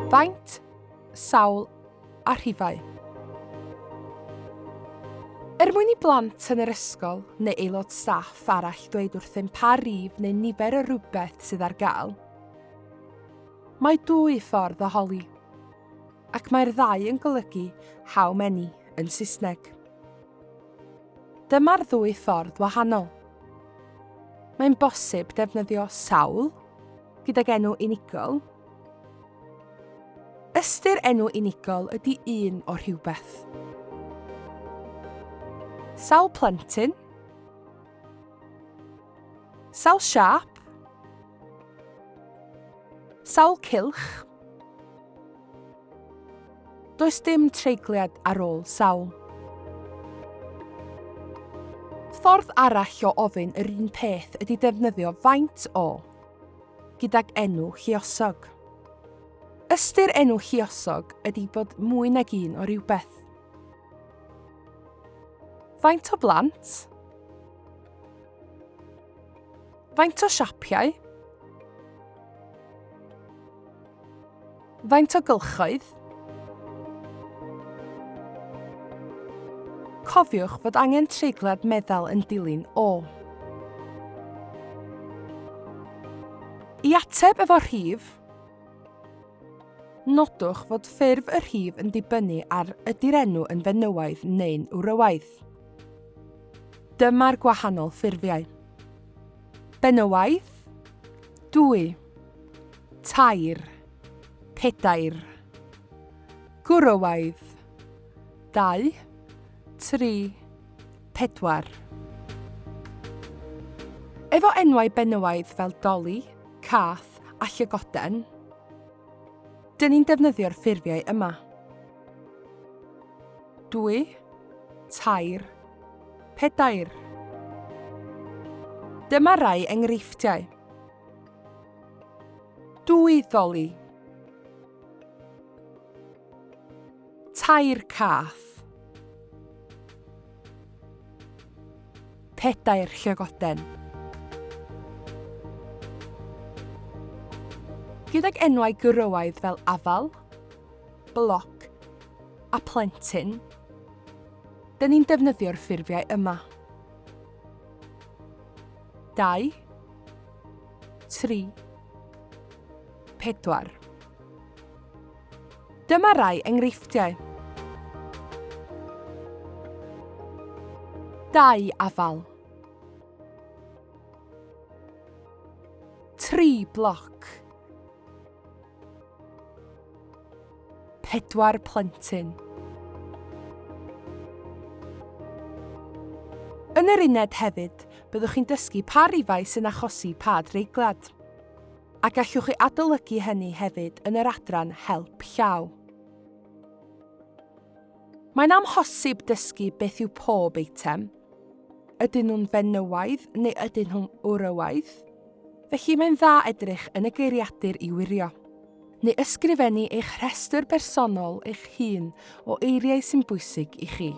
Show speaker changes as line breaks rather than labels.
Faint, sawl a rhifau. Er mwyn i blant yn yr ysgol neu aelod staff arall ddweud wrthym pa rif neu nifer o rywbeth sydd ar gael, mae dwy ffordd o holi, ac mae'r ddau yn golygu how many yn Saesneg. Dyma'r ddwy ffordd wahanol. Mae'n bosib defnyddio sawl gydag enw unigol. Ystyr enw unigol ydy un o rhywbeth. Sawl plentyn. Sawl siâp. Sawl cylch. Does dim treigliad ar ôl sawl. Ffordd arall o ofyn yr un peth ydy defnyddio faint o gydag enw lluosog. Ystyr enw lluosog ydy bod mwy nag un o rywbeth. Faint o blant? Faint o siapiau? Faint o gylchoedd? Cofiwch fod angen treiglad meddal yn dilyn o. I ateb efo rhif, nodwch fod ffurf y rhif yn dibynnu ar ydy'r enw yn fenywaidd neu'n wrywaidd. Dyma'r gwahanol ffurfiau. Benywaidd, dwy. Tair. Pedair. Gwrywaidd. Dau. Tri. Pedwar. Efo enwau benywaidd fel Dolly, Cath a Llygoden, dyn ni'n defnyddio'r ffurfiau yma. Dwy, tair, pedair. Dyma rai enghreifftiau. Dwy ddoli. Tair cath. Pedair llygoden. Gydag enwau gwrywaidd fel afal, bloc a plentyn, dyn ni'n defnyddio'r ffurfiau yma. 2, 3, 4. Dyma rai enghreifftiau. Dau afal. Tri bloc. Pedwar plentyn. Yn yr uned hefyd, byddwch chi'n dysgu pa rifau sy'n achosi pa dreiglad. A gallwch chi adolygu hynny hefyd yn yr adran Help Llaw. Mae'n amhosib dysgu beth yw pob eitem. Ydyn nhw'n fenywaidd neu ydyn nhw'n wrywaidd? Felly mae'n dda edrych yn y geiriadur i wirio. Neu ysgrifennu eich rhestr bersonol eich hun o eiriau sy'n bwysig i chi.